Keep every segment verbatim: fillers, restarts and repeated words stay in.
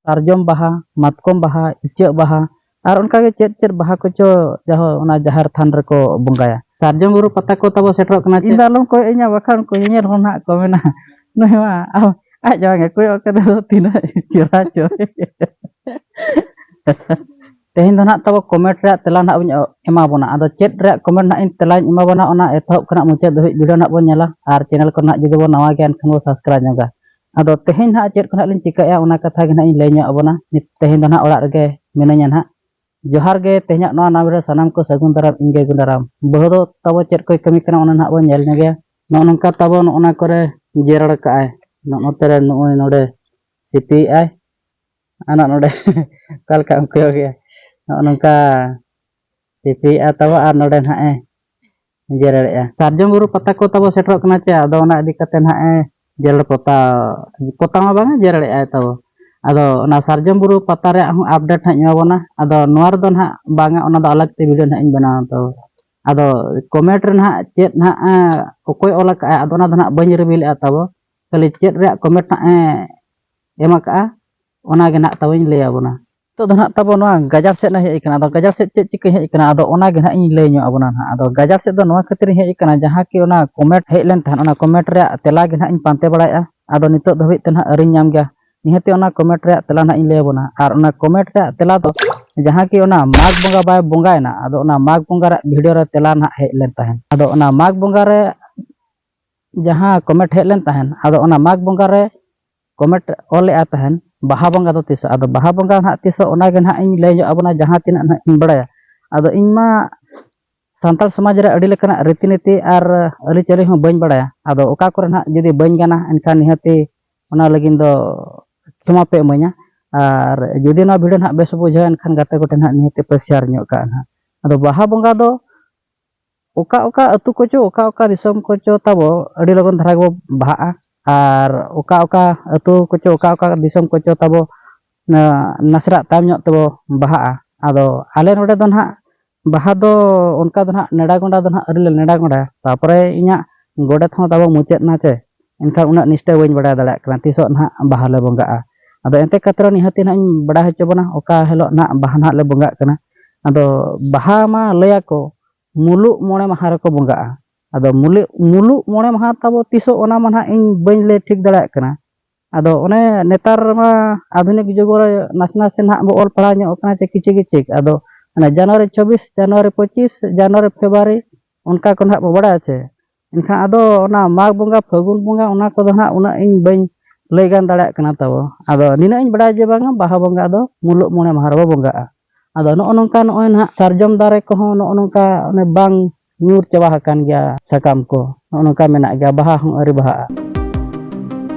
ᱥᱟᱨᱡᱚᱢ ᱵᱟᱦᱟ, ᱢᱟᱛᱠᱚᱢ ᱵᱟᱦᱟ, ᱤᱪᱟᱹᱜ ᱵᱟᱦᱟ, ᱟᱨ ᱚᱱᱠᱟᱜᱮ ᱪᱮᱫ ᱪᱮᱫ ᱵᱟᱦᱟ ᱠᱚᱪᱚ ᱡᱟᱦᱳ ᱚᱱᱟ ᱡᱟᱦᱮᱨ ᱛᱷᱟᱱ ᱨᱮᱠᱚ ᱵᱚᱸᱜᱟᱭᱟ᱾ ᱥᱟᱨᱡᱚᱢ ᱵᱩᱨᱩ ᱯᱟᱛᱟ ᱠᱚ ᱛᱟᱵᱚ ᱥᱮᱴᱮᱨᱚᱜ ᱠᱟᱱᱟ ᱪᱮ? ᱤᱧ ᱫᱚ ᱟᱞᱚᱢ ᱠᱚᱭᱚᱜ ᱤᱧᱟ, ᱵᱟᱠᱷᱟᱱ ᱩᱱᱠᱩ ᱧᱮᱧᱮᱞ ᱦᱚᱲ ᱱᱟᱦᱟᱜ ᱠᱚ ᱢᱮᱱᱟ, "ᱱᱩᱭ ᱢᱟ ᱟᱡ ᱡᱟᱶᱟᱭ ᱜᱮ ᱠᱚᱭᱚᱜ ᱠᱟᱛᱮ ᱫᱚ ᱛᱤᱱᱟᱹᱜ ᱪᱮᱦᱨᱟ ᱪᱚ!" ᱛᱮᱦᱮᱧ ᱫᱚ ᱱᱟᱦᱟᱜ ᱛᱟᱵᱚ ᱠᱚᱢᱮᱱᱴ ᱨᱮᱭᱟᱜ ᱛᱮᱞᱟ ᱱᱟᱦᱟᱜ ᱵᱚᱱ ᱮᱢᱟ ᱵᱚᱱᱟ᱾ ᱟᱫᱚ ᱪᱮᱫ ᱨᱮᱭᱟᱜ ᱠᱚᱢᱮᱱᱴ ᱱᱟᱦᱟᱜ ᱤᱧ ᱛᱮᱞᱟᱧ ᱮᱢᱟ ᱵᱚᱱᱟ, ᱚᱱᱟ ᱮᱛᱚᱦᱚᱵ ᱠᱷᱚᱱᱟᱜ ᱢᱩᱪᱟᱹᱫ ᱫᱷᱟᱹᱵᱤᱡ ᱵᱷᱤᱰᱤᱭᱳ ᱱᱟᱦᱟᱜ ᱵᱚᱱ ᱧᱮᱞᱟ᱾ ᱟᱨ ᱪᱮᱱᱮᱞ ᱠᱚ ᱱᱟᱦᱟᱜ ᱡᱩᱫᱤ ᱵᱚᱱ ᱱᱟᱣᱟ ᱜᱮᱭᱟ, ᱮᱱᱠᱷᱟᱱ ᱵᱚᱱ ᱥᱟᱵᱥᱠᱨᱟᱭᱤᱵᱽ ᱧᱚᱜᱟ᱾ ᱟᱫᱚ ᱛᱮᱦᱮᱧ ᱱᱟᱦᱟᱜ ᱪᱮᱫ ᱠᱚ ᱱᱟᱦᱟᱜ ᱞᱤᱧ ᱪᱤᱠᱟᱹᱭᱟ, ᱚᱱᱟ ᱠᱟᱛᱷᱟ ᱜᱮ ᱱᱟᱦᱟᱜ ᱤᱧ ᱞᱟᱹᱭ ᱧᱚᱜ ᱟᱵᱚᱱᱟ᱾ ᱱᱤᱛ, ᱛᱮᱦᱮᱧ ᱫᱚ ᱱᱟᱦᱟᱜ ᱚᱲᱟᱜ ᱨᱮᱜᱮ ᱢᱤᱱᱟᱹᱧᱟ ᱱᱟᱦᱟᱜ᱾ ᱡᱚᱦᱟᱨ ᱜᱮ, ᱛᱮᱦᱮᱧᱟᱜ ᱱᱚᱣᱟ ᱱᱟᱣᱟ ᱵᱷᱤᱰᱤᱭᱳ ᱥᱟᱱᱟᱢ ᱠᱚ ᱥᱟᱹᱜᱩᱱ ᱫᱟᱨᱟᱢ, ᱤᱧ ᱜᱮ ᱜᱩᱱᱰᱟᱨᱟᱢ᱾ ᱵᱟᱹᱦᱩ ᱫᱚ ᱛᱟᱵᱚ ᱪᱮᱫ ᱠᱚᱭ ᱠᱟᱹᱢᱤ ᱠᱟᱱᱟ, ᱚᱱᱟ ᱱᱟᱦᱟᱜ ᱵᱚᱱ ᱧᱮᱞ ᱧᱚᱜᱮᱭᱟ᱾ ᱱᱚᱜᱼᱚ ᱱᱚᱝᱠᱟ ᱛᱟᱵᱚ ᱱᱚᱜᱼᱚ ᱱᱟ ᱠᱚᱨᱮ ᱡᱮᱨᱮᱲ ᱠᱟᱜᱼᱟᱭ, ᱱᱚᱜᱼᱚ ᱱᱚᱛᱮ ᱨᱮ ᱱᱚᱜᱼᱚᱭ ᱱᱚᱰᱮ ᱥᱤᱯᱤᱭᱮᱜᱼᱟᱭ᱾ ᱟᱨ ᱱᱚᱜᱼᱚ ᱱᱚᱰᱮ ᱚᱠᱟ ᱞᱮᱠᱟ ᱚᱱᱠᱟᱭ ᱜᱮᱭᱟ, ᱱᱚᱜᱼᱚ ᱱᱚᱝᱠᱟ ᱥᱤᱯᱤᱭᱮᱜᱼᱟ ᱛᱟᱵᱚ, ᱟᱨ ᱱᱚᱰᱮ ᱱᱟᱦᱟᱜ ᱮ ᱡᱮᱨᱮᱲᱮᱜᱼᱟ᱾ ᱥᱟᱨᱡᱚᱢ ᱵᱩᱨᱩ ᱯᱟᱛᱟ ᱠᱚ ᱛᱟᱵᱚ ᱥᱮᱴᱮᱨᱚᱜ ᱠᱟᱱᱟ ᱪᱮ, ᱟᱫᱚ ᱚᱱᱟ ᱤᱫᱤ ᱠᱟᱛᱮ ᱱᱟᱦᱟᱜ ᱮ ᱡᱮᱨᱮᱲ ᱯᱚᱛᱟᱣ, ᱯᱚᱛᱟᱣ ᱢᱟ ᱵᱟᱝᱟ, ᱡᱮᱨᱮᱲᱮᱜᱼᱟᱭ ᱛᱟᱵᱚ᱾ ᱟᱫᱚ ᱚᱱᱟ ᱥᱟᱨᱡᱚᱢ ᱵᱩᱨᱩ ᱯᱟᱛᱟ ᱨᱮᱭᱟᱜ ᱦᱚᱸ ᱟᱯᱰᱮᱴ ᱦᱟᱸᱜ ᱮᱢᱟ ᱵᱚᱱᱟ᱾ ᱟᱫᱚ ᱱᱚᱣᱟ ᱨᱮᱫᱚ ᱱᱟᱦᱟᱜ ᱵᱟᱝᱟ, ᱚᱱᱟ ᱫᱚ ᱟᱞᱟᱜᱽ ᱛᱮ ᱵᱷᱤᱰᱤᱭᱳ ᱱᱟᱦᱟᱜ ᱤᱧ ᱵᱮᱱᱟᱣᱟ ᱛᱟᱵᱚ᱾ ᱟᱫᱚ ᱠᱚᱢᱮᱱᱴ ᱨᱮ ᱱᱟᱦᱟᱜ ᱪᱮᱫ ᱱᱟᱦᱟᱜ, ᱮᱸ, ᱚᱠᱚᱭ ᱚᱞ ᱟᱠᱟᱫᱼᱟᱭ, ᱟᱫᱚ ᱚᱱᱟ ᱫᱚ ᱱᱟᱦᱟᱜ ᱵᱟᱹᱧ ᱨᱤᱵᱷᱤᱞᱮᱜᱼᱟ ᱛᱟᱵᱚ᱾ ᱠᱷᱟᱹᱞᱤ ᱪᱮᱫ ᱨᱮᱭᱟᱜ ᱠᱚᱢᱮᱱᱴ ᱱᱟᱦᱟᱜ ᱮ ᱮᱢ ᱟᱠᱟᱫᱼᱟ, ᱚᱱᱟ ᱜᱮ ᱱᱟᱦᱟᱜ ᱛᱟᱵᱚᱧ ᱞᱟᱹᱭ ᱟᱵᱚᱱᱟ᱾ ᱱᱤᱛᱚᱜ ᱫᱚ ᱱᱟᱦᱟᱜ ᱛᱟᱵᱚ ᱱᱚᱣᱟ ᱜᱟᱡᱟᱲ ᱥᱮᱫ ᱞᱮ ᱦᱮᱡ ᱟᱠᱟᱱᱟ᱾ ᱟᱫᱚ ᱜᱟᱡᱟᱲ ᱥᱮᱫ ᱪᱮᱫ ᱪᱤᱠᱟᱹ ᱦᱮᱡ ᱟᱠᱟᱱᱟ, ᱟᱫᱚ ᱚᱱᱟ ᱜᱮ ᱱᱟᱦᱟᱜ ᱤᱧ ᱞᱟᱹᱭ ᱧᱚᱜ ᱟᱵᱚᱱᱟ ᱱᱟᱦᱟᱜ᱾ ᱟᱫᱚ ᱜᱟᱡᱟᱲ ᱥᱮᱫ ᱫᱚ ᱱᱚᱣᱟ ᱠᱷᱟᱹᱛᱤᱨ ᱤᱧ ᱦᱮᱡ ᱟᱠᱟᱱᱟ, ᱡᱟᱦᱟᱸ ᱠᱤ ᱚᱱᱟ ᱠᱚᱢᱮᱱᱴ ᱦᱮᱡ ᱞᱮᱱ ᱛᱟᱦᱮᱸᱫ, ᱚᱱᱟ ᱠᱚᱢᱮᱱᱴ ᱨᱮᱭᱟᱜ ᱛᱮᱞᱟ ᱜᱮ ᱱᱟᱦᱟᱜ ᱤᱧ ᱯᱟᱱᱛᱮ ᱵᱟᱲᱟᱭᱮᱫᱼᱟ᱾ ᱟᱫᱚ ᱱᱤᱛᱚᱜ ᱫᱷᱟᱹᱵᱤᱡ ᱛᱮ ᱱᱟᱦᱟᱜ ᱟᱹᱣᱨᱤᱧ ᱧᱟᱢ ᱜᱮᱭᱟ᱾ ᱱᱤᱦᱟᱹᱛᱤ ᱚᱱᱟ ᱠᱚᱢᱮᱱᱴ ᱨᱮᱭᱟᱜ ᱛᱮᱞᱟ ᱱᱟᱦᱟᱜ ᱤᱧ ᱞᱟᱹᱭ ᱟᱵᱚᱱᱟ᱾ ᱟᱨ ᱚᱱᱟ ᱠᱚᱢᱮᱱᱴ ᱨᱮᱭᱟᱜ ᱛᱮᱞᱟ ᱫᱚ ᱡᱟᱦᱟᱸ ᱠᱤ ᱚᱱᱟ ᱢᱟᱜᱽ ᱵᱚᱸᱜᱟ ᱵᱟᱭ ᱵᱚᱸᱜᱟᱭᱮᱱᱟ, ᱟᱫᱚ ᱚᱱᱟ ᱢᱟᱜᱽ ᱵᱚᱸᱜᱟ ᱨᱮᱭᱟᱜ ᱵᱷᱤᱰᱤᱭᱳ ᱨᱮ ᱛᱮᱞᱟ ᱱᱟᱦᱟᱜ ᱦᱮᱡ ᱞᱮᱱ ᱛᱟᱦᱮᱸᱫ᱾ ᱟᱫᱚ ᱚᱱᱟ ᱢᱟᱜᱽ ᱵᱚᱸᱜᱟ ᱨᱮ ᱡᱟᱦᱟᱸ ᱠᱚᱢᱮᱱᱴ ᱦᱮᱡ ᱞᱮᱱ ᱛᱟᱦᱮᱸᱫ, ᱟᱫᱚ ᱚᱱᱟ ᱢᱟᱜᱽ ᱵᱚᱸᱜᱟ ᱨᱮ ᱠᱚᱢᱮᱱᱴ ᱚᱞᱮᱫᱼᱟ ᱛᱟᱦᱮᱸᱫ, ᱵᱟᱦᱟ ᱵᱚᱸᱜᱟ ᱫᱚ ᱛᱤᱥᱚᱜ? ᱟᱫᱚ ᱵᱟᱦᱟ ᱵᱚᱸᱜᱟ ᱱᱟᱦᱟᱜ ᱛᱤᱥᱚᱜ, ᱚᱱᱟ ᱜᱮ ᱱᱟᱦᱟᱜ ᱤᱧ ᱞᱟᱹᱭ ᱧᱚᱜ ᱟᱵᱚᱱᱟ, ᱡᱟᱦᱟᱸ ᱛᱤᱱᱟᱹᱜ ᱱᱟᱦᱟᱜ ᱤᱧ ᱵᱟᱲᱟᱭᱟ᱾ ᱟᱫᱚ ᱤᱧ ᱢᱟ ᱥᱟᱱᱛᱟᱲ ᱥᱚᱢᱟᱡᱽ ᱨᱮ ᱟᱹᱰᱤ ᱞᱮᱠᱟᱱᱟᱜ ᱨᱤᱛᱤ ᱱᱤᱛᱤ ᱟᱨ ᱟᱹᱨᱤᱪᱟᱹᱞᱤ ᱦᱚᱸ ᱵᱟᱹᱧ ᱵᱟᱲᱟᱭᱟ᱾ ᱟᱫᱚ ᱚᱠᱟ ᱠᱚᱨᱮ ᱱᱟᱦᱟᱜ ᱡᱩᱫᱤ ᱵᱟᱹᱧ ᱜᱟᱱᱟ, ᱮᱱᱠᱷᱟᱱ ᱱᱤᱦᱟᱹᱛᱤ ᱚᱱᱟ ᱞᱟᱹᱜᱤᱫ ᱫᱚ ᱠᱷᱮᱢᱟ ᱯᱮ ᱤᱢᱟᱹᱧᱟ᱾ ᱟᱨ ᱡᱩᱫᱤ ᱱᱚᱣᱟ ᱵᱷᱤᱰᱤᱭᱳ ᱱᱟᱦᱟᱜ ᱵᱮᱥ ᱵᱩᱡᱷᱟᱹᱣ ᱮᱱᱠᱷᱟᱱ, ᱜᱟᱛᱮ ᱠᱚᱴᱷᱮᱱ ᱱᱟᱦᱟᱜ ᱱᱤᱦᱟᱹᱛᱤ ᱯᱮ ᱥᱮᱭᱟᱨ ᱧᱚᱜ ᱠᱟᱜᱼᱟ ᱱᱟᱦᱟᱜ᱾ ᱟᱫᱚ ᱵᱟᱦᱟ ᱵᱚᱸᱜᱟ ᱫᱚ ᱚᱠᱟ ᱚᱠᱟ ᱟᱹᱛᱩ ᱠᱚᱪᱚ, ᱚᱠᱟ ᱚᱠᱟ ᱫᱤᱥᱚᱢ ᱠᱚᱪᱚ ᱛᱟᱵᱚ ᱟᱹᱰᱤ ᱞᱚᱜᱚᱱ ᱫᱷᱟᱨᱟ ᱜᱮᱵᱚ ᱵᱟᱦᱟᱜᱼᱟ᱾ ᱟᱨ ᱚᱠᱟ ᱚᱠᱟ ᱟᱹᱛᱩ ᱠᱚᱪᱚ, ᱚᱠᱟ ᱚᱠᱟ ᱫᱤᱥᱚᱢ ᱠᱚᱪᱚ ᱛᱟᱵᱚ ᱱᱟ-, ᱱᱟᱥᱮᱱᱟᱜ ᱛᱟᱭᱚᱢ ᱧᱚᱜ ᱛᱮᱵᱚ ᱵᱟᱦᱟᱜᱼᱟ᱾ ᱟᱫᱚ ᱟᱞᱮ ᱱᱚᱰᱮ ᱫᱚ ᱱᱟᱦᱟᱜ ᱵᱟᱦᱟ ᱫᱚ ᱚᱱᱠᱟ ᱫᱚ ᱱᱟᱦᱟᱜ ᱱᱮᱰᱟ ᱜᱚᱸᱰᱟ ᱫᱚ ᱱᱟᱦᱟᱜ ᱟᱹᱣᱨᱤ ᱞᱮ ᱱᱮᱰᱟ ᱜᱚᱸᱰᱟᱭᱟ᱾ ᱛᱟᱨᱯᱚᱨᱮ ᱤᱧᱟᱹᱜ ᱜᱚᱰᱮᱛ ᱦᱚᱸ ᱛᱟᱵᱚ ᱢᱩᱪᱟᱹᱫ ᱮᱱᱟ ᱪᱮ, ᱮᱱᱠᱷᱟᱱ ᱩᱱᱟᱹᱜ ᱱᱤᱥᱴᱟᱹ ᱵᱟᱹᱧ ᱵᱟᱲᱟᱭ ᱫᱟᱲᱮᱭᱟᱜ ᱠᱟᱱᱟ ᱛᱤᱥᱚᱜ ᱱᱟᱦᱟᱜ ᱵᱟᱦᱟ ᱞᱮ ᱵᱚᱸᱜᱟᱜᱼᱟ᱾ ᱟᱫᱚ ᱮᱱᱛᱮ ᱠᱟᱛᱮ ᱨᱮᱦᱚᱸ ᱱᱤᱦᱟᱹᱛᱤ ᱱᱟᱦᱟᱜ ᱤᱧ ᱵᱟᱲᱟᱭ ᱦᱚᱪᱚ ᱵᱚᱱᱟ ᱚᱠᱟ ᱦᱤᱞᱳᱜ ᱱᱟᱦᱟᱜ ᱵᱟᱦᱟ ᱱᱟᱦᱟᱜ ᱞᱮ ᱵᱚᱸᱜᱟᱜ ᱠᱟᱱᱟ᱾ ᱟᱫᱚ ᱵᱟᱦᱟ ᱢᱟ ᱞᱟᱹᱭᱟᱠᱚ ᱢᱩᱞᱩᱜ ᱢᱚᱬᱮ ᱢᱟᱦᱟ ᱨᱮᱠᱚ ᱵᱚᱸᱜᱟᱜᱼᱟ᱾ ᱟᱫᱚ ᱢᱩᱞᱩᱜ ᱢᱩᱞᱩᱜ ᱢᱚᱬᱮ ᱢᱟᱦᱟ ᱛᱟᱵᱚ ᱛᱤᱥᱚᱜ, ᱚᱱᱟ ᱢᱟ ᱱᱟᱦᱟᱜ ᱤᱧ ᱵᱟᱹᱧ ᱞᱟᱹᱭ ᱴᱷᱤᱠ ᱫᱟᱲᱮᱭᱟᱜ ᱠᱟᱱᱟ᱾ ᱟᱫᱚ ᱚᱱᱮ ᱱᱮᱛᱟᱨ ᱢᱟ ᱟᱫᱷᱩᱱᱤᱠ ᱡᱩᱜᱽ ᱨᱮ ᱱᱟᱥᱮ ᱱᱟᱥᱮ ᱱᱟᱦᱟᱜ ᱵᱚ ᱚᱞ ᱯᱟᱲᱦᱟᱣ ᱧᱚᱜ ᱠᱟᱱᱟ ᱪᱮ ᱠᱤᱪᱷᱤ ᱠᱤᱪᱷᱤ᱾ ᱟᱫᱚ ᱚᱱᱮ ᱡᱟᱱᱩᱣᱟᱨᱤ ᱪᱚᱵᱵᱤᱥ, ᱡᱟᱱᱩᱣᱟᱨᱤ ᱯᱚᱸᱪᱤᱥ, ᱡᱟᱱᱩᱣᱟᱨᱤ ᱯᱷᱮᱵᱽᱨᱩᱣᱟᱨᱤ, ᱚᱱᱠᱟ ᱠᱚ ᱱᱟᱦᱟᱜ ᱵᱚ ᱵᱟᱲᱟᱭᱟ ᱪᱮ᱾ ᱮᱱᱠᱷᱟᱱ ᱟᱫᱚ ᱚᱱᱟ ᱢᱟᱜᱽ ᱵᱚᱸᱜᱟ, ᱯᱷᱟᱹᱜᱩᱱ ᱵᱚᱸᱜᱟ, ᱚᱱᱟ ᱠᱚᱫᱚ ᱱᱟᱦᱟᱜ ᱩᱱᱟᱹᱜ ᱤᱧ ᱵᱟᱹᱧ ᱞᱟᱹᱭ ᱜᱟᱱ ᱫᱟᱲᱮᱭᱟᱜ ᱠᱟᱱᱟ ᱛᱟᱵᱚ᱾ ᱟᱫᱚ ᱱᱤᱱᱟᱹᱜ ᱤᱧ ᱵᱟᱲᱟᱭᱟ ᱡᱮ ᱵᱟᱝᱟ ᱵᱟᱦᱟ ᱵᱚᱸᱜᱟ ᱫᱚ ᱢᱩᱞᱩᱜ ᱢᱚᱬᱮ ᱢᱟᱦᱟ ᱨᱮᱵᱚ ᱵᱚᱸᱜᱟᱜᱼᱟ᱾ ᱟᱫᱚ ᱱᱚᱜᱼᱚ ᱱᱚᱝᱠᱟ ᱱᱚᱜᱼᱚᱭ ᱱᱟᱦᱟᱜ ᱥᱟᱨᱡᱚᱢ ᱫᱟᱨᱮ ᱠᱚᱦᱚᱸ ᱱᱚᱜᱼᱚ ᱱᱚᱝᱠᱟ ᱚᱱᱮ ᱵᱟᱝ ᱧᱩᱨ ᱪᱟᱵᱟ ᱟᱠᱟᱱ ᱜᱮᱭᱟ ᱥᱟᱠᱟᱢ ᱠᱚ, ᱱᱚᱜᱼᱚ ᱱᱚᱝᱠᱟ ᱢᱮᱱᱟᱜ ᱜᱮᱭᱟ, ᱵᱟᱦᱟ ᱦᱚᱸ ᱟᱹᱣᱨᱤ ᱵᱟᱦᱟᱜᱼᱟ᱾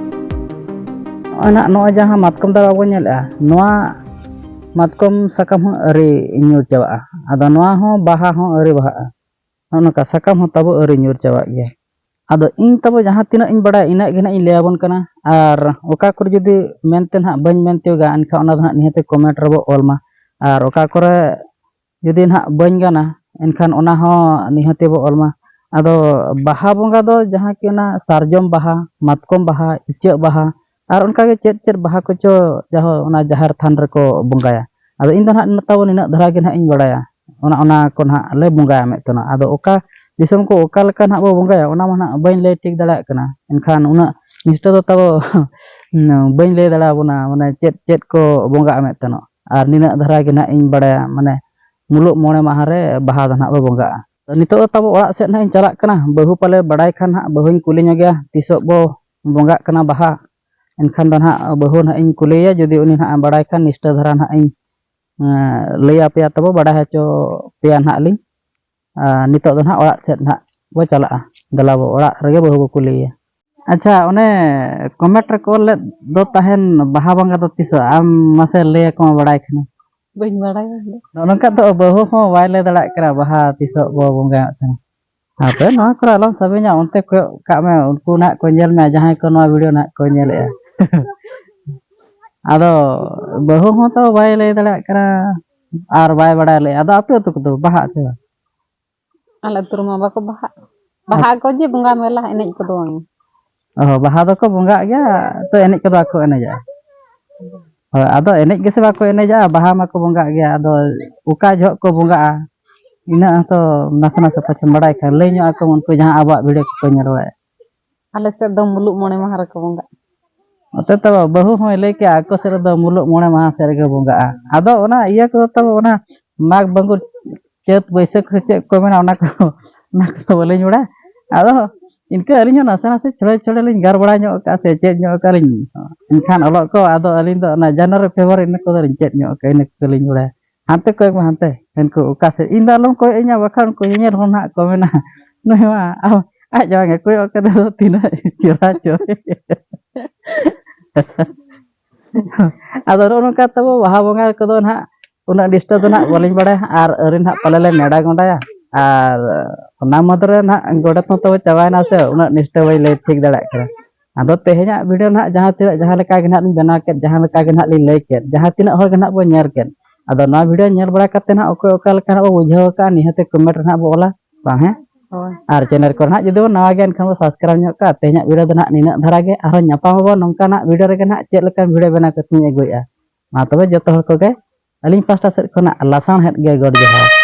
ᱱᱚᱜᱼᱚᱭ ᱱᱟᱦᱟᱜ ᱱᱚᱜᱼᱚᱭ ᱡᱟᱦᱟᱸ ᱢᱟᱛᱠᱚᱢ ᱫᱟᱨᱮ ᱵᱟᱵᱚᱱ ᱧᱮᱞᱮᱜᱼᱟ, ᱱᱚᱣᱟ ᱢᱟᱛᱠᱚᱢ ᱥᱟᱠᱟᱢ ᱦᱚᱸ ᱟᱹᱣᱨᱤ ᱧᱩᱨ ᱪᱟᱵᱟᱜᱼᱟ᱾ ᱟᱫᱚ ᱱᱚᱣᱟ ᱦᱚᱸ ᱵᱟᱦᱟ ᱦᱚᱸ ᱟᱹᱣᱨᱤ ᱵᱟᱦᱟᱜᱼᱟ᱾ ᱱᱚᱜᱼᱚ ᱱᱚᱝᱠᱟ ᱥᱟᱠᱟᱢ ᱦᱚᱸ ᱛᱟᱵᱚ ᱟᱹᱣᱨᱤ ᱧᱩᱨ ᱪᱟᱵᱟᱜ ᱜᱮᱭᱟ᱾ ᱟᱫᱚ ᱤᱧ ᱛᱟᱵᱚ ᱡᱟᱦᱟᱸ ᱛᱤᱱᱟᱹᱜ ᱤᱧ ᱵᱟᱲᱟᱭᱟ ᱤᱱᱟᱹᱜ ᱜᱮ ᱱᱟᱦᱟᱜ ᱤᱧ ᱞᱟᱹᱭ ᱟᱵᱚᱱ ᱠᱟᱱᱟ᱾ ᱟᱨ ᱚᱠᱟ ᱠᱚᱨᱮ ᱡᱩᱫᱤ ᱢᱮᱱᱛᱮ ᱱᱟᱦᱟᱜ ᱵᱟᱹᱧ ᱢᱮᱱ ᱛᱤᱭᱳᱜᱟ, ᱮᱱᱠᱷᱟᱱ ᱚᱱᱟ ᱫᱚ ᱱᱟᱦᱟᱜ ᱱᱤᱦᱟᱹᱛ ᱠᱚᱢᱮᱱᱴ ᱨᱮᱵᱚ ᱚᱞ ᱢᱟ᱾ ᱟᱨ ᱚᱠᱟ ᱠᱚᱨᱮ ᱡᱩᱫᱤ ᱱᱟᱦᱟᱜ ᱵᱟᱹᱧ ᱜᱟᱱᱟ, ᱮᱱᱠᱷᱟᱱ ᱚᱱᱟ ᱦᱚᱸ ᱱᱤᱦᱟᱹᱛ ᱵᱚ ᱚᱞ ᱢᱟ᱾ ᱟᱫᱚ ᱵᱟᱦᱟ ᱵᱚᱸᱜᱟ ᱫᱚ ᱡᱟᱦᱟᱸ ᱠᱤ ᱚᱱᱟ ᱥᱟᱨᱡᱚᱢ ᱵᱟᱦᱟ, ᱢᱟᱛᱠᱚᱢ ᱵᱟᱦᱟ, ᱤᱪᱟᱹᱜ ᱵᱟᱦᱟ, ᱟᱨ ᱚᱱᱠᱟᱜᱮ ᱪᱮᱫ ᱪᱮᱫ ᱵᱟᱦᱟ ᱠᱚᱪᱚ ᱡᱟᱦᱳ ᱚᱱᱟ ᱡᱟᱦᱮᱨ ᱛᱷᱟᱱ ᱨᱮᱠᱚ ᱵᱚᱸᱜᱟᱭᱟ᱾ ᱟᱫᱚ ᱤᱧ ᱫᱚ ᱱᱟᱦᱟᱜ ᱛᱟᱵᱚ ᱱᱤᱱᱟᱹᱜ ᱫᱷᱟᱨᱟ ᱜᱮ ᱱᱟᱦᱟᱜ ᱤᱧ ᱵᱟᱲᱟᱭᱟ᱾ ᱚᱱᱟ, ᱚᱱᱟ ᱠᱚ ᱱᱟᱦᱟᱜ ᱞᱮ ᱵᱚᱸᱜᱟᱭᱟ ᱢᱮᱱᱛᱮ ᱱᱟᱦᱟᱜ᱾ ᱟᱫᱚ ᱚᱠᱟ ᱫᱤᱥᱚᱢ ᱠᱚ ᱚᱠᱟ ᱞᱮᱠᱟ ᱱᱟᱦᱟᱜ ᱵᱚ ᱵᱚᱸᱜᱟᱭᱟ, ᱚᱱᱟ ᱢᱟ ᱱᱟᱦᱟᱜ ᱵᱟᱹᱧ ᱞᱟᱹᱭ ᱴᱷᱤᱠ ᱫᱟᱲᱮᱭᱟᱜ ᱠᱟᱱᱟ᱾ ᱮᱱᱠᱷᱟᱱ ᱩᱱᱟᱹᱜ ᱱᱤᱥᱴᱟᱹ ᱫᱚ ᱛᱟᱵᱚ ᱵᱟᱹᱧ ᱞᱟᱹᱭ ᱫᱟᱲᱮᱭᱟᱵᱚᱱᱟ, ᱢᱟᱱᱮ ᱪᱮᱫ ᱪᱮᱫ ᱠᱚ ᱵᱚᱸᱜᱟᱜᱼᱟ ᱢᱮᱱᱛᱮ ᱱᱟᱦᱟᱜ᱾ ᱟᱨ ᱱᱤᱱᱟᱹᱜ ᱫᱷᱟᱨᱟ ᱜᱮ ᱱᱟᱦᱟᱜ ᱤᱧ ᱵᱟᱲᱟᱭᱟ, ᱢᱟᱱᱮ ᱢᱩᱞᱩᱜ ᱢᱚᱬᱮ ᱢᱟᱦᱟ ᱨᱮ ᱵᱟᱦᱟ ᱫᱚ ᱱᱟᱦᱟᱜ ᱵᱚ ᱵᱚᱸᱜᱟᱜᱼᱟ᱾ ᱛᱚ ᱱᱤᱛᱚᱜ ᱫᱚ ᱛᱟᱵᱚ ᱚᱲᱟᱜ ᱥᱮᱫ ᱱᱟᱦᱟᱜ ᱤᱧ ᱪᱟᱞᱟᱜ ᱠᱟᱱᱟ᱾ ᱵᱟᱹᱦᱩ ᱯᱟᱞᱮ ᱵᱟᱲᱟᱭ ᱠᱷᱟᱱ ᱱᱟᱦᱟᱜ ᱵᱟᱹᱦᱩᱧ ᱠᱩᱞᱤ ᱧᱚᱜᱮᱭᱟ ᱛᱤᱥᱚᱜ ᱵᱚ ᱵᱚᱸᱜᱟᱜ ᱠᱟᱱᱟ ᱵᱟᱦᱟ᱾ ᱮᱱᱠᱷᱟᱱ ᱫᱚ ᱱᱟᱦᱟᱜ ᱵᱟᱹᱦᱩ ᱱᱟᱦᱟᱜ ᱤᱧ ᱠᱩᱞᱤᱭᱮᱭᱟ, ᱡᱩᱫᱤ ᱩᱱᱤ ᱱᱟᱦᱟᱜ ᱮ ᱵᱟᱲᱟᱭ ᱠᱷᱟᱱ ᱱᱤᱥᱴᱟᱹ ᱫᱷᱟᱨᱟ ᱱᱟᱦᱟᱜ ᱤᱧ ᱮᱸ, ᱞᱟᱹᱭ ᱟᱯᱮᱭᱟ ᱛᱟᱵᱚ, ᱵᱟᱲᱟᱭ ᱦᱚᱪᱚ ᱯᱮᱭᱟ ᱱᱟᱦᱟᱜ ᱞᱤᱧ᱾ ᱟᱨ ᱱᱤᱛᱚᱜ ᱫᱚ ᱱᱟᱦᱟᱜ ᱚᱲᱟᱜ ᱥᱮᱫ ᱱᱟᱦᱟᱜ ᱵᱚ ᱪᱟᱞᱟᱜᱼᱟ᱾ ᱫᱮᱞᱟ ᱵᱚ, ᱚᱲᱟᱜ ᱨᱮᱜᱮ ᱵᱟᱹᱦᱩ ᱵᱚ ᱠᱩᱞᱤᱭᱮᱭᱟ᱾ ᱟᱪᱪᱷᱟ, ᱚᱱᱮ ᱠᱚᱢᱮᱱᱴ ᱨᱮᱠᱚ ᱚᱞ ᱞᱮᱫ ᱫᱚ ᱛᱟᱦᱮᱱ ᱵᱟᱦᱟ ᱵᱚᱸᱜᱟ ᱫᱚ ᱛᱤᱥᱚᱜ? ᱟᱢ ᱢᱟᱥᱮ ᱞᱟᱹᱭ ᱟᱠᱚ ᱢᱮ, ᱵᱟᱲᱟᱭ ᱠᱷᱟᱱᱮᱢ᱾ ᱵᱟᱹᱧ ᱵᱟᱲᱟᱭᱟ ᱤᱧ ᱫᱚ᱾ ᱱᱚᱜᱼᱚ ᱱᱚᱝᱠᱟ ᱫᱚ ᱵᱟᱹᱦᱩ ᱦᱚᱸ ᱵᱟᱭ ᱞᱟᱹᱭ ᱫᱟᱲᱮᱭᱟᱜ ᱠᱟᱱᱟ ᱵᱟᱦᱟ ᱛᱤᱥᱚᱜ ᱵᱚ ᱵᱚᱸᱜᱟᱭᱮᱫ ᱛᱟᱦᱮᱱᱟ᱾ ᱟᱯᱮ ᱱᱚᱣᱟ ᱠᱚᱨᱮ ᱟᱞᱚᱢ ᱥᱟᱵᱤᱧᱟ, ᱚᱱᱛᱮ ᱠᱚᱭᱚᱜ ᱠᱟᱜ ᱢᱮ, ᱩᱱᱠᱩ ᱱᱟᱦᱟᱜ ᱠᱚ ᱧᱮᱞ ᱢᱮᱭᱟ, ᱡᱟᱦᱟᱸᱭ ᱠᱚ ᱱᱚᱣᱟ ᱵᱷᱤᱰᱤᱭᱳ ᱱᱟᱦᱟᱜ ᱠᱚ ᱧᱮᱞᱮᱜᱼᱟ᱾ ᱟᱫᱚ ᱵᱟᱹᱦᱩ ᱦᱚᱸ ᱛᱚ ᱵᱟᱭ ᱞᱟᱹᱭ ᱫᱟᱲᱮᱭᱟᱜ ᱠᱟᱱᱟ ᱟᱨ ᱵᱟᱭ ᱵᱟᱲᱟᱭ ᱞᱮᱭᱟ᱾ ᱟᱫᱚ ᱟᱯᱮ ᱟᱹᱛᱩ ᱠᱚᱫᱚ ᱵᱟᱦᱟᱜ ᱥᱮ ᱵᱟᱝ? ᱟᱞᱮ ᱟᱹᱛᱩ ᱨᱮᱢᱟ ᱵᱟᱠᱚ ᱵᱟᱦᱟᱜ᱾ ᱵᱟᱦᱟ ᱟᱪ- ᱠᱚ ᱡᱮ ᱵᱚᱸᱜᱟ ᱢᱮᱞᱟ ᱮᱱᱮᱡ ᱠᱚᱫᱚ ᱵᱟᱝ᱾ ᱚ, ᱵᱟᱦᱟ ᱫᱚᱠᱚ ᱵᱚᱸᱜᱟᱜ ᱜᱮᱭᱟ, ᱛᱚ ᱮᱱᱮᱡ ᱠᱚᱫᱚ ᱵᱟᱠᱚ ᱮᱱᱮᱡᱟ᱾ ᱦᱳᱭ, ᱟᱫᱚ ᱮᱱᱮᱡ ᱜᱮᱥᱮ ᱵᱟᱠᱚ ᱮᱱᱮᱡᱟ, ᱵᱟᱦᱟ ᱢᱟᱠᱚ ᱵᱚᱸᱜᱟᱜ ᱜᱮᱭᱟ, ᱟᱫᱚ ᱚᱠᱟ ᱡᱚᱦᱚᱜ ᱠᱚ ᱵᱚᱸᱜᱟᱜᱼᱟ, ᱤᱱᱟᱹᱜ ᱦᱚᱸᱛᱚ ᱱᱟᱥᱮ ᱱᱟᱥᱮ ᱯᱟᱪᱷᱮᱢ ᱵᱟᱲᱟᱭ ᱠᱷᱟᱱ ᱞᱟᱹᱭ ᱧᱚᱜ ᱟᱠᱚ ᱩᱱᱠᱩ ᱡᱟᱦᱟᱸ ᱟᱵᱚᱣᱟᱜ ᱵᱷᱤᱰᱤᱭᱳ ᱠᱚᱠᱚ ᱧᱮᱞ ᱵᱟᱲᱟᱭᱟ᱾ ᱟᱞᱮ ᱥᱮᱫ ᱫᱚ ᱢᱩᱞᱩᱜ ᱢᱚᱬᱮ ᱢᱟᱦᱟ ᱨᱮᱠᱚ ᱵᱚᱸᱜᱟᱜᱼᱟ᱾ ᱚᱛᱮ ᱛᱚ ᱵᱟᱹᱦᱩ ᱦᱚᱸᱭ ᱞᱟᱹᱭ ᱠᱮᱜᱼᱟ, ᱟᱠᱚ ᱥᱮᱫ ᱨᱮᱫᱚ ᱢᱩᱞᱩᱜ ᱢᱚᱬᱮ ᱢᱟᱦᱟ ᱥᱮᱫ ᱨᱮᱜᱮ ᱵᱚᱸᱜᱟᱜᱼᱟ᱾ ᱟᱫᱚ ᱚᱱᱟ ᱤᱭᱟᱹ ᱠᱚᱫᱚ ᱛᱟᱵᱚ ᱚᱱᱟ ᱢᱟᱜᱽ ᱵᱟᱹᱜᱩ ᱪᱟᱹᱛ ᱵᱟᱹᱭᱥᱟᱹᱠᱷ ᱥᱮ ᱪᱮᱫ ᱠᱚ ᱢᱮᱱᱟ, ᱚᱱᱟ ᱠᱚ ᱚᱱᱟ ᱠᱚᱫᱚ ᱵᱟᱹᱞᱤᱧ ᱵᱟᱲᱟᱭᱟ᱾ ᱟᱫᱚ ᱤᱱᱠᱟᱹ ᱟᱹᱞᱤᱧ ᱦᱚᱸ ᱱᱟᱥᱮ ᱱᱟᱥᱮ ᱪᱷᱚᱲᱮ ᱪᱷᱚᱲᱮ ᱞᱤᱧ ᱜᱟᱨ ᱵᱟᱲᱟ ᱧᱚᱜ ᱠᱟᱜᱼᱟ ᱥᱮ ᱪᱮᱫ ᱧᱚᱜ ᱠᱟᱜᱼᱟ ᱞᱤᱧ᱾ ᱮᱱᱠᱷᱟᱱ ᱚᱞᱚᱜ ᱠᱚ ᱟᱫᱚ ᱟᱹᱞᱤᱧ ᱫᱚ ᱚᱱᱟ ᱡᱟᱱᱩᱣᱟᱨᱤ ᱯᱷᱮᱵᱽᱨᱩᱣᱟᱨᱤ ᱤᱱᱟᱹ ᱠᱚᱫᱚ ᱞᱤᱧ ᱪᱮᱫ ᱧᱚᱜ ᱠᱟᱜᱼᱟ, ᱤᱱᱟᱹ ᱠᱚᱜᱮ ᱞᱤᱧ ᱵᱟᱲᱟᱭᱟ᱾ ᱦᱟᱱᱛᱮ ᱠᱚᱭᱚᱜ ᱢᱮ ᱦᱟᱱᱛᱮ, ᱦᱟᱱᱠᱩ ᱚᱠᱟ ᱥᱮᱫ? ᱤᱧ ᱫᱚ ᱟᱞᱚᱢ ᱠᱚᱭᱚᱜ ᱤᱧᱟ, ᱵᱟᱠᱷᱟᱱ ᱩᱱᱠᱩ ᱧᱮᱧᱮᱞ ᱦᱚᱲ ᱱᱟᱦᱟᱜ ᱠᱚ ᱢᱮᱱᱟ, "ᱱᱩᱭ ᱢᱟ ᱟᱡ ᱡᱟᱶᱟᱭ ᱜᱮ ᱠᱚᱭᱚᱜ ᱠᱟᱛᱮ ᱫᱚ ᱛᱤᱱᱟᱹᱜ ᱪᱮᱦᱨᱟ ᱪᱚᱭ᱾" ᱟᱫᱚ ᱱᱚᱜᱼᱚ ᱱᱚᱝᱠᱟ ᱛᱟᱵᱚ ᱵᱟᱦᱟ ᱵᱚᱸᱜᱟ ᱠᱚᱫᱚ ᱱᱟᱦᱟᱜ ᱩᱱᱟᱹᱜ ᱱᱤᱥᱴᱟᱹ ᱫᱚ ᱱᱟᱦᱟᱜ ᱵᱟᱹᱞᱤᱧ ᱵᱟᱲᱟᱭᱟ ᱟᱨ ᱟᱹᱣᱨᱤ ᱱᱟᱦᱟᱜ ᱯᱟᱞᱮ ᱞᱮ ᱱᱮᱰᱟ ᱜᱚᱸᱰᱟᱭᱟ᱾ ᱟᱨ ᱚᱱᱟ ᱢᱩᱫᱽᱨᱮ ᱱᱟᱦᱟᱜ ᱜᱚᱰᱮᱛ ᱦᱚᱸ ᱛᱟᱵᱚ ᱪᱟᱵᱟᱭᱮᱱᱟ ᱥᱮ, ᱩᱱᱟᱹᱜ ᱱᱤᱥᱴᱟᱹ ᱵᱟᱹᱧ ᱞᱟᱹᱭ ᱴᱷᱤᱠ ᱫᱟᱲᱮᱭᱟᱜ ᱠᱟᱱᱟ᱾ ᱟᱫᱚ ᱛᱮᱦᱮᱧᱟᱜ ᱵᱷᱤᱰᱤᱭᱳ ᱱᱟᱦᱟᱜ ᱡᱟᱦᱟᱸ ᱛᱤᱱᱟᱹᱜ ᱡᱟᱦᱟᱸ ᱞᱮᱠᱟ ᱜᱮ ᱱᱟᱦᱟᱜ ᱞᱤᱧ ᱵᱮᱱᱟᱣ ᱠᱮᱫ, ᱡᱟᱦᱟᱸ ᱞᱮᱠᱟ ᱜᱮ ᱱᱟᱦᱟᱜ ᱞᱤᱧ ᱞᱟᱹᱭ ᱠᱮᱫ, ᱡᱟᱦᱟᱸ ᱛᱤᱱᱟᱹᱜ ᱦᱚᱲ ᱜᱮ ᱱᱟᱦᱟᱜ ᱵᱚᱱ ᱧᱮᱞ ᱠᱮᱫ, ᱟᱫᱚ ᱱᱚᱣᱟ ᱵᱷᱤᱰᱤᱭᱳ ᱧᱮᱞ ᱵᱟᱲᱟ ᱠᱟᱛᱮ ᱱᱟᱦᱟᱜ ᱚᱠᱚᱭ ᱚᱠᱟ ᱞᱮᱠᱟ ᱱᱟᱦᱟᱜ ᱵᱚ ᱵᱩᱡᱷᱟᱹᱣ ᱟᱠᱟᱫᱼᱟ, ᱱᱤᱦᱟᱹᱛ ᱠᱚᱢᱮᱱᱴ ᱨᱮ ᱱᱟᱦᱟᱜ ᱵᱚ ᱚᱞᱟ, ᱵᱟᱝ ᱦᱮᱸ? ᱦᱳᱭ᱾ ᱟᱨ ᱪᱮᱱᱮᱞ ᱠᱚᱨᱮ ᱱᱟᱦᱟᱜ ᱡᱩᱫᱤ ᱵᱚᱱ ᱱᱟᱣᱟ ᱜᱮᱭᱟ, ᱮᱱᱠᱷᱟᱱ ᱵᱚ ᱥᱟᱵᱥᱠᱨᱟᱭᱤᱵᱽ ᱧᱚᱜ ᱠᱟᱜᱼᱟ᱾ ᱛᱮᱦᱮᱧᱟᱜ ᱵᱷᱤᱰᱤᱭᱳ ᱫᱚ ᱱᱟᱦᱟᱜ ᱱᱤᱱᱟᱹᱜ ᱫᱷᱟᱨᱟ ᱜᱮ, ᱟᱨᱦᱚᱸ ᱧᱟᱯᱟᱢ ᱟᱵᱚᱱ ᱱᱚᱝᱠᱟᱱᱟᱜ ᱵᱷᱤᱰᱤᱭᱳ ᱨᱮᱜᱮ ᱱᱟᱦᱟᱜ, ᱪᱮᱫ ᱞᱮᱠᱟᱱ ᱵᱷᱤᱰᱤᱭᱳ ᱵᱮᱱᱟᱣ ᱠᱟᱛᱮᱧ ᱟᱹᱜᱩᱭᱮᱫᱼᱟ᱾ ᱢᱟ ᱛᱚᱵᱮ ᱡᱚᱛᱚ ᱦᱚᱲ ᱠᱚᱜᱮ ᱟᱹᱞᱤᱧ ᱯᱟᱥᱴᱟ ᱥᱮᱫ ᱠᱷᱚᱱᱟᱜ ᱞᱟᱥᱟᱬᱦᱮᱫ ᱜᱮ ᱜᱚᱰ ᱡᱚᱦᱟᱨ᱾